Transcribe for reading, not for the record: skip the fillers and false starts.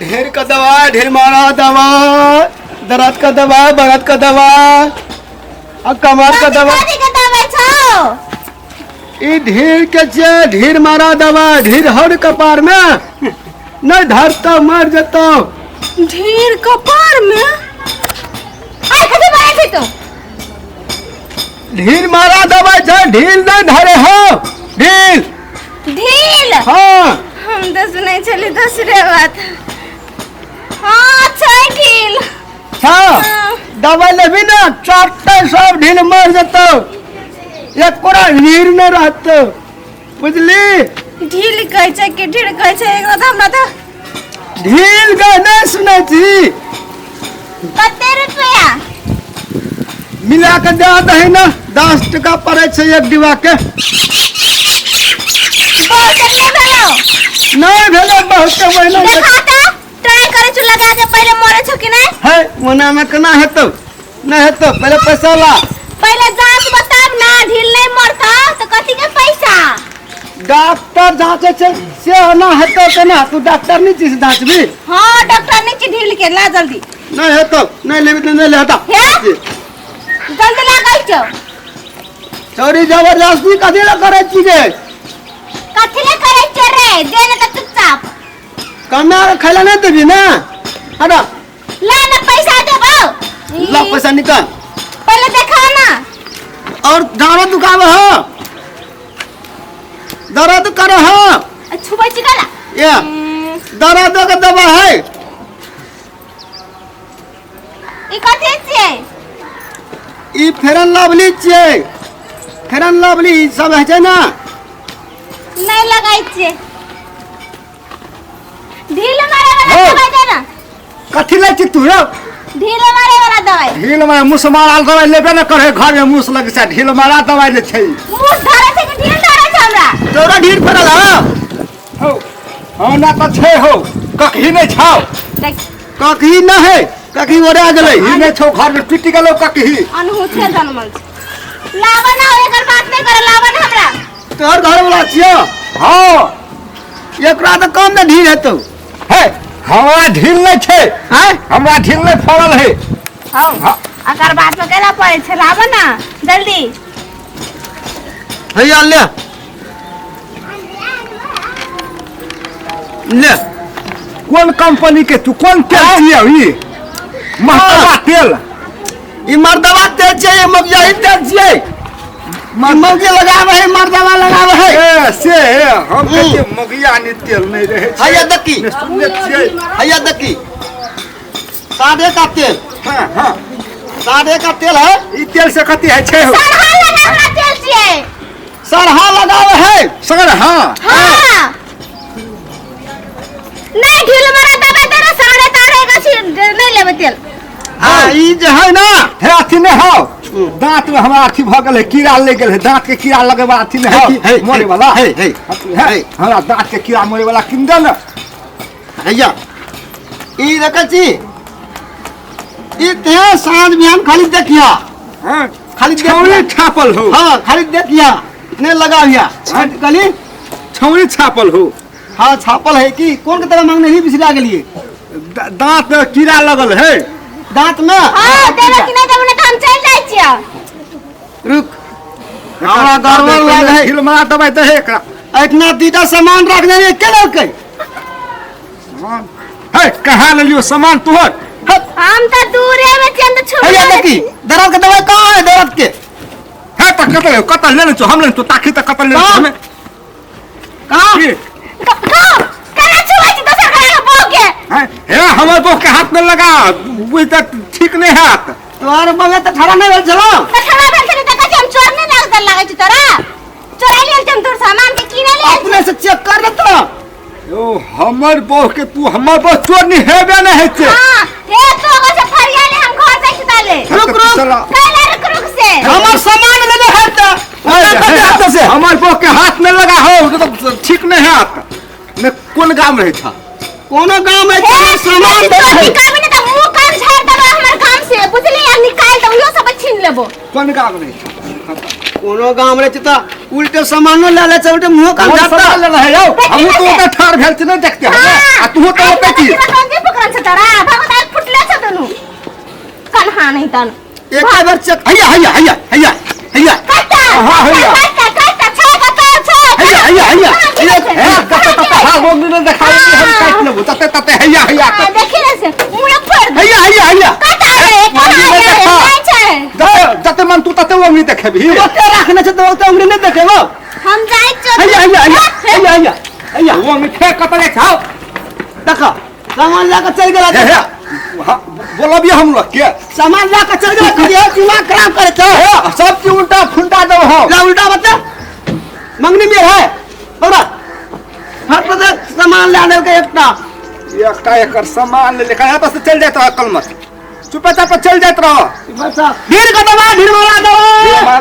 ढेर का दवा, ढेर मारा दवा, दर्द का दवा, बगत का दवा आ कमर का दवा। कथी के दवाई छौ? ई ढेर के छै, ढेर मारा दवा, ढेर हर कपार में नहीं धरता मर जतो। ढेर कपार में आय कथी बाजै छी तू? ढील मारा दवा छै, ढील नहीं धरे हो ढील। ढील? हाँ। हम तऽ सुनै छली दोसरे बात। हाँ छै ढील। हाँ। हाँ। दवाई लेबी ना चाटते सब ढील मर जतो, एकोरा ढील नहीं रहतो, बुझली? ढील कहै छै कि ढील कहै छै एकरा तऽ हमरा तऽ ढील गए नहीं सुनै छी। कते रुपया? मिला के दे दही ना, 10 टका पड़े छै एक डिब्बा के। बहुत नहि भेलौ? नहीं भेलै बहुत, ओहिना। देखा तऽ ट्राई करै छु लगा के, पहिले मरे छौ कि नहि? है ओना में केना हेतौ? नहीं हेतौ, पहिले पैसा ला। पहिले जांच बताब ना, ढील नहीं मरतौ तऽ कथी के पैसा? डॉक्टर जांचे छै से ओना हेतौ केना? तू डॉक्टर नहीं छी से जांचबी? हाँ डॉक्टर नहीं छी, ढील के ला जल्दी। नहीं हेतौ, नहीं लेबी तऽ नहीं ले, हटा। हे? जल्दी ला गई छौ। चोरी जबरदस्ती कथी लए करै छी गे? कथी ले करै छौ रे? दे ने तऽ चुपचाप। कना खाय लए नहीं देबी ना? हटा। ला ना पैसा देबौ। ला पैसा निकाल। पहिले देखा ना। और दर्द दुखावे हो, दर्द करे हो। छुबै छी कला? या दर्द के दवा है। ई कथी छियै? ई फेरन लवली छियै, फेरन लवली ई सब होइ छै ना। नहीं लगाइ छियै। ढील मारे वाला हौ। दवाई दे ना। कथी लै छी तू यौ? ढील मारे वाला दवाई। ढील मारे मुस मारा दवाई लेबे न करे, घर में मुस लग छै, ढील मारा दवाई ले छै। मुस धरे छै कि ढील धरे छै हमरा? तोरा ढील पड़ल हौ? हौ, हमरा तऽ छै हौ, कखी नहि छौ। देख। कखी न है, कखी ओरा गेलै। ई नहि छौ, घर में टूटि गेलौ कखी। अनहुथे जनमल छै। लाबऽ ना, एकर बात नहि कर, लाबऽ ना हमरा। तोहर घर वाला छियौ? हँ। एकरा तऽ कम ने ढील हेतौ। हे, हमरा ढील नहि छै। आँय? हमरा ढील नहि फड़ल है। हौ। हँ। एकर बात में केला पड़ै छै, लाबऽ ना जल्दी। हैया ले ले। कोन कंपनी के तू कोन तेल छियै ई? मरदबा तेल। ई मरदबा तेल छियै, ई मगियाही तेल छियै। ई मौगी लगाबै है, मरदबा लगाबै है। ए से हम कहै छियै मगिया नि तेल नहि रहै छै। हैया देखी। ने सुनने छियै। हैया देखी, साढ़े का तेल। हाँ हाँ, साढ़े का तेल है। ई तेल से कथी होइ छै हौ? सरहा लगाबै वाला तेल छियै। सरहा लगाबै है। सर हाँ। हाँ। नहीं ढील मारा दवाई दे ना, साढ़े तारे का छी नहीं लेबै तेल। हाँ ई जे है ना। हे अथी नहि हौ, दांत में हमरा अथी भऽ गेल है, कीड़ा लागि गेल है, दांत के कीड़ा लगे वाला अथी नहि हौ, हे, मरे वाला। हे, हे, हे, हमरा दांत के कीड़ा मरे वाला किन दे ने। हैया ई देखै छी, ई ते साँझ बिहान खाली देखिया। हाँ। खाली छौड़ी देखिया। छापल हो। हाँ खाली देखिया, नहीं लगाबिया। हाँ। कहली छौड़ी छापल हो। हाँ छापल है कि कोन के तरह मांगने ही बिसरा गेलिए। दांत में कीड़ा लगल है। दांत में? हाँ देबे कि नहीं देबे, नहीं तो हम चल जाइ छियै। रुक, हमरा गड़बड़ लागे है। ढील मारा दवाई दे एकरा। इतना दीटा सामान रखने रहिए, के लेलकै? सामान हे कहाँ लेलियो सामान तोहर? हम तऽ दूरे में छियै, हम तऽ छुपले हैया देखी, दर्द के दवाई कहाँ है दर्द के? हे तऽ कतऽ कतऽ लेने छौ? हम लेने छौ ताकि तऽ कतऽ लेने छौ? कहाँ? हमे कहाँ? की? केना छुबै छी दोसर घर के बहू के? हैं? हे हमर बहू के हाथ में लगा बुझ तऽ ठीक नहि हैत। तोहर बहू तऽ ठड़ा नहि भेल छलौ? तऽ ठड़ा भेल छलै तऽ कहै छी हम चोर नहि लागल लागै छी तोरा? चोरा लेल छी हम तोर सामान के किने लेल? अपने से चेक कर ले तऽ। यो हमर बहू के तू हमर बहू चोर नहीं हेबे नहीं है छे। हां हे तो ओकर से फरिया ले, हम घर जाइ छी ताले। रुक रुक। चला। कैला रुक रुक से? हमर सामान लेने है तऽ ओकरा कते हाथ से? हमर बहू के हाथ में लगा हो तो ठीक नहीं हैत। ने कोन गाम रहे था? कोनो गाम में हे, तोहर सामान यदि देने तोर है। निकालबी ने तऽ मुँह कान झाड़ि देबो हमर गाम से, बुझली? आ निकालि देबो, इहो सब छीन लेबो। कोन गाम रहे था? कोनो गाम रहे छै तऽ उल्टे सामानो ले ले छै, उल्टे मुँहो कान कोन झाड़ता। सामान लेने है यौ? हमहूँ तो ओतऽ ठाढ़ भेल छी, नहि देखते हमे? आ तूहो तऽ ओतऽ छी। एक बेर चेक हैया हैया हैया हैया हैया कट्टा हाँ, हैया। कट्टा कट्टा छै कट्टा छै हैया हैया हैया हे कते तते हाँ वो मिले देखा हम काट लेबो तते तते हैया हैया हाँ, देखी ने से मुँह फोड़ दे हैया हैया हैया कट्टा रे कहाँ मम्मी ने रे देखा। नहि छै जते मन तू तते वो देखेबी ओते राखने छै तऽ ओते उंगली नहि देखेबो हम जाइ छियौ हैया हैया हैया हैया हैया हैया वो में फेंक कतरे खाओ देखो सामान लए कऽ चलि गेला हे हे हाँ, बोलबिए हम लोग के सामान लए कऽ चलि गेला खाली और दिमाग खराब करे छौ हे सब चीज उल्टा फुलटा देब हम ला उल्टा बता मंगनी में है बड़ा हर पर सामान ले आने के एकटा एकटा एकर सामान ले लेकर यहाँ से चल जात रह कल मत चुपे चापे चल जात रह ढीर का दवा ढीर मारा दवा